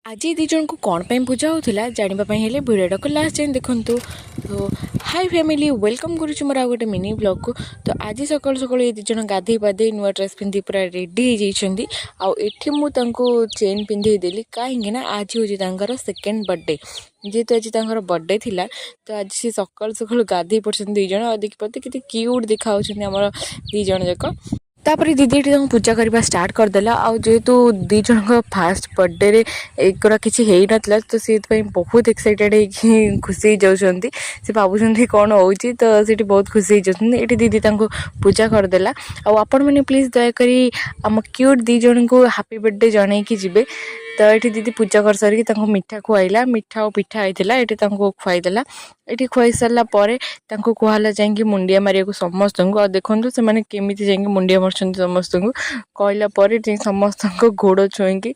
ଆଜି ଦୁଇ ଜଣଙ୍କୁ କ'ଣ ପାଇଁ ପୂଜା ହେଉଥିଲା ଜାଣିବା ପାଇଁ ହେଲେ ଭିଡ଼ିଓଟାକୁ ଲାଷ୍ଟ ଯାଏଁ ଦେଖନ୍ତୁ। ତ ହାଇ ଫ୍ୟାମିଲି, welcome କରୁଛି ମୋର ଆଉ ଗୋଟେ ମିନି ବ୍ଲଗ୍କୁ। ତ ଆଜି ସକାଳୁ ସକାଳୁ ଏ ଦୁଇ ଜଣ ଗାଧେଇ ପାଧେଇ ନୂଆ ଡ୍ରେସ୍ ପିନ୍ଧି ପୁରା ରେଡ଼ି ହେଇଯାଇଛନ୍ତି। ଆଉ ଏଠି ମୁଁ ତାଙ୍କୁ ଚେନ୍ ପିନ୍ଧେଇ ଦେଲି, କାହିଁକି ନା ଆଜି ହେଉଛି ତାଙ୍କର ସେକେଣ୍ଡ ବର୍ଥଡ଼େ। ଯେହେତୁ ଆଜି ତାଙ୍କର ବର୍ଥଡ଼େ ଥିଲା, ତ ଆଜି ସେ ସକାଳୁ ସକାଳୁ ଗାଧେଇ ପଡ଼ିଛନ୍ତି ଦୁଇ ଜଣ। ଆଉ ଦେଖିପାରୁଥିବେ କେତେ କ୍ୟୁଟ୍ ଦେଖାହେଉଛନ୍ତି ଆମର ଦୁଇ ଜଣ ଯାକ। ତାପରେ ଦିଦି ଏଠି ତାଙ୍କୁ ପୂଜା କରିବା ଷ୍ଟାର୍ଟ କରିଦେଲା। ଆଉ ଯେହେତୁ ଦୁଇ ଜଣଙ୍କ ଫାଷ୍ଟ ବର୍ଥଡ଼େରେ ଏଗୁଡ଼ା କିଛି ହେଇନଥିଲା, ତ ସେଥିପାଇଁ ବହୁତ ଏକ୍ସାଇଟେଡ଼ ହେଇକି ଖୁସି ହେଇଯାଉଛନ୍ତି। ସେ ଭାବୁଛନ୍ତି କ'ଣ ହେଉଛି, ତ ସେଠି ବହୁତ ଖୁସି ହେଇଯାଉଛନ୍ତି। ଏଠି ଦିଦି ତାଙ୍କୁ ପୂଜା କରିଦେଲା। ଆଉ ଆପଣମାନେ ପ୍ଲିଜ୍ ଦୟାକରି ଆମ କ୍ୟୁଟ୍ ଦୁଇ ଜଣଙ୍କୁ ହାପି ବର୍ଥଡ଼େ ଜଣେଇକି ଯିବେ। ତ ଏଠି ଦିଦି ପୂଜା କରିସାରିକି ତାଙ୍କୁ ମିଠା ଖୁଆଇଲା। ମିଠା ଆଉ ପିଠା ହେଇଥିଲା, ଏଠି ତାଙ୍କୁ ଖୁଆଇଦେଲା। ଏଠି ଖୁଆଇ ସାରିଲା ପରେ ତାଙ୍କୁ କୁହାହେଲା ଯାଇକି ମୁଣ୍ଡିଆ ମାରିବାକୁ ସମସ୍ତଙ୍କୁ। ଆଉ ଦେଖନ୍ତୁ ସେମାନେ କେମିତି ଯାଇକି ମୁଣ୍ଡିଆ ମାରୁଛନ୍ତି। ସମସ୍ତଙ୍କୁ କହିଲା ପରେ ଯାଇ ସମସ୍ତଙ୍କ ଗୋଡ଼ ଛୁଇଁକି,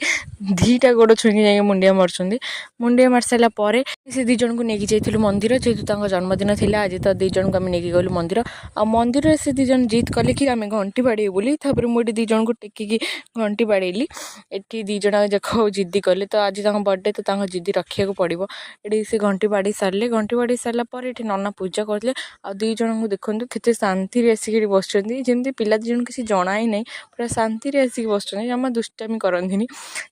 ଦୁଇଟା ଗୋଡ଼ ଛୁଇଁକି ଯାଇକି ମୁଣ୍ଡିଆ ମାରୁଛନ୍ତି। ମୁଣ୍ଡିଆ ମାରି ସାରିଲା ପରେ ସେ ଦୁଇ ଜଣଙ୍କୁ ନେଇକି ଯାଇଥିଲୁ ମନ୍ଦିର। ଯେହେତୁ ତାଙ୍କ ଜନ୍ମଦିନ ଥିଲା ଆଜି, ତ ଦୁଇ ଜଣଙ୍କୁ ଆମେ ନେଇକି ଗଲୁ ମନ୍ଦିର। ଆଉ ମନ୍ଦିରରେ ସେ ଦୁଇ ଜଣ ଜିଦ୍ କଲେ କି ଆମେ ଘଣ୍ଟି ବାଡ଼େଇବୁ ବୋଲି। ତାପରେ ମୁଁ ଏଠି ଦୁଇ ଜଣଙ୍କୁ ଟେକିକି ଘଣ୍ଟି ବାଡ଼େଇଲି। ଏଠି ଦୁଇ ଜଣ ଯାକ ଜିଦ୍ଦି କଲେ, ତ ଆଜି ତାଙ୍କ ବର୍ଥଡ଼େ, ତ ତାଙ୍କ ଜିଦ୍ଦି ରଖିବାକୁ ପଡ଼ିବ। ଏଠି ସେ ଘଣ୍ଟି ବାଡ଼େଇ ସାରିଲେ। ଘଣ୍ଟି ବାଡ଼େଇ ସାରିଲା ପରେ ଏଠି ନନା ପୂଜା କରୁଥିଲେ। ଆଉ ଦୁଇ ଜଣଙ୍କୁ ଦେଖନ୍ତୁ କେତେ ଶାନ୍ତିରେ ଆସିକି ଏଠି ବସିଛନ୍ତି, ଯେମିତି ପିଲା ଦୁଇ ଜଣଙ୍କୁ କିଛି ଜଣା ହିଁ ନାହିଁ। ପୁରା ଶାନ୍ତିରେ ଆସିକି ବସୁଛନ୍ତି, ଜମା ଦୁଷ୍ଟାମି କରନ୍ତିନି।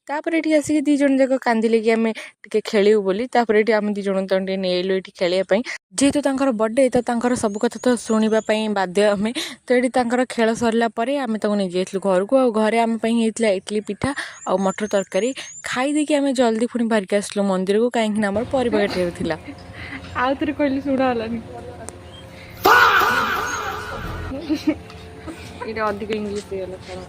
ତାପରେ ଏଠି ଆସିକି ଦୁଇ ଜଣ ଯାକ କାନ୍ଦିଲେ କି ଆମେ ଟିକେ ଖେଳିବୁ ବୋଲି। ତାପରେ ଏଠି ଆମେ ଦୁଇ ଜଣ ତାଙ୍କୁ ଟିକେ ନେଇଲୁ ଏଠି ଖେଳିବା ପାଇଁ। ଯେହେତୁ ତାଙ୍କର ବର୍ଥଡ଼େ, ତ ତାଙ୍କର ସବୁ କଥା ତ ଶୁଣିବା ପାଇଁ ବାଧ୍ୟ ଆମେ। ତ ଏଠି ତାଙ୍କର ଖେଳ ସରିଲା ପରେ ଆମେ ତାଙ୍କୁ ନେଇଯାଇଥିଲୁ ଘରକୁ। ଆଉ ଘରେ ଆମ ପାଇଁ ହେଇଥିଲା ଇଡ଼ଲି ପିଠା ଆଉ ମଟର ତରକାରୀ। ଖାଇ ଦେଇକି ଆମେ ଜଲ୍ଦି ପୁଣି ବାହାରିକି ଆସିଲୁ ମନ୍ଦିରକୁ, କାହିଁକି ନା ଆମର ପରିବା କାଟିବାର ଥିଲା। ଆଉ ଥରେ କହିଲି, ଶୁଣା ହେଲାନି। ଏଇଟା ଅଧିକ ଇଂଲିଶ ହେଇଗଲା, ଛାଡ଼।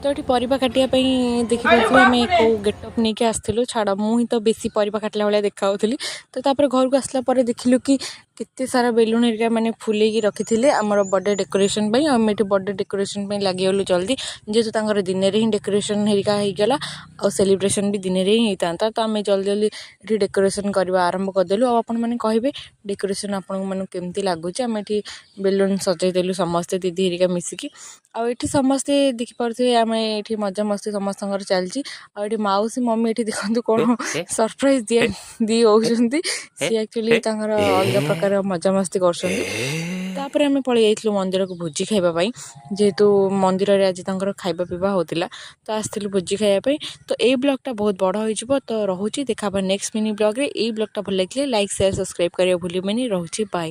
ତ ଏଠି ପରିବା କାଟିବା ପାଇଁ ଦେଖିପାରୁଥିବେ ଆମେ କେଉଁ ଗେଟଅପ୍ ନେଇକି ଆସିଥିଲୁ। ଛାଡ଼, ମୁଁ ହିଁ ତ ବେଶୀ ପରିବା କାଟିଲା ଭଳିଆ ଦେଖାହେଉଥିଲି। ତ ତାପରେ ଘରକୁ ଆସିଲା ପରେ ଦେଖିଲୁ କି କେତେ ସାରା ବେଲୁନ୍ ହେରିକା ମାନେ ଫୁଲେଇକି ରଖିଥିଲେ ଆମର ବର୍ଥଡ଼େ ଡେକୋରେସନ୍ ପାଇଁ। ଆଉ ଆମେ ଏଠି ବର୍ଥଡ଼େ ଡେକୋରେସନ୍ ପାଇଁ ଲାଗିଗଲୁ ଜଲ୍ଦି, ଯେହେତୁ ତାଙ୍କର ଦିନରେ ହିଁ ଡେକୋରେସନ୍ ହେରିକା ହେଇଗଲା ଆଉ ସେଲିବ୍ରେସନ୍ ବି ଦିନରେ ହିଁ ହେଇଥାନ୍ତା। ତ ଆମେ ଜଲ୍ଦି ଜଲ୍ଦି ଏଠି ଡେକୋରେସନ୍ କରିବା ଆରମ୍ଭ କରିଦେଲୁ। ଆଉ ଆପଣମାନେ କହିବେ ଡେକୋରେସନ୍ ଆପଣମାନଙ୍କୁ କେମିତି ଲାଗୁଛି। ଆମେ ଏଠି ବେଲୁନ୍ ସଜେଇ ଦେଲୁ ସମସ୍ତେ ଦିଦି ହେରିକା ମିଶିକି। ଆଉ ଏଠି ସମସ୍ତେ ଦେଖିପାରୁଥିବେ, ଆମେ ଏଠି ମଜାମସ୍ତି ସମସ୍ତଙ୍କର ଚାଲିଛି। ଆଉ ଏଠି ମାଉସୀ ମମି ଏଠି ଦେଖନ୍ତୁ କ'ଣ ସରପ୍ରାଇଜ୍ ଦିଆ ଦେଇ ହେଉଛନ୍ତି। ସିଏ ଆକ୍ଚୁଆଲି ତାଙ୍କର ଅଲଗା ପ୍ରକାର ମଜାମସ୍ତି କରୁଛନ୍ତି। ତାପରେ ଆମେ ପଳେଇ ଯାଇଥିଲୁ ମନ୍ଦିରକୁ ଭୋଜି ଖାଇବା ପାଇଁ। ଯେହେତୁ ମନ୍ଦିରରେ ଆଜି ତାଙ୍କର ଖାଇବା ପିଇବା ହେଉଥିଲା, ତ ଆସିଥିଲୁ ଭୋଜି ଖାଇବା ପାଇଁ। ତ ଏଇ ବ୍ଲଗ୍ଟା ବହୁତ ବଡ଼ ହୋଇଯିବ, ତ ରହୁଛି। ଦେଖା ହେବା ନେକ୍ସଟ ମିନି ବ୍ଲଗ୍ରେ। ଏଇ ବ୍ଲଗ୍ଟା ଭଲ ଲାଗିଲେ ଲାଇକ୍, ସେୟାର, ସବସ୍କ୍ରାଇବ୍ କରିବା ଭୁଲିବେନି। ରହୁଛି, ବାଏ।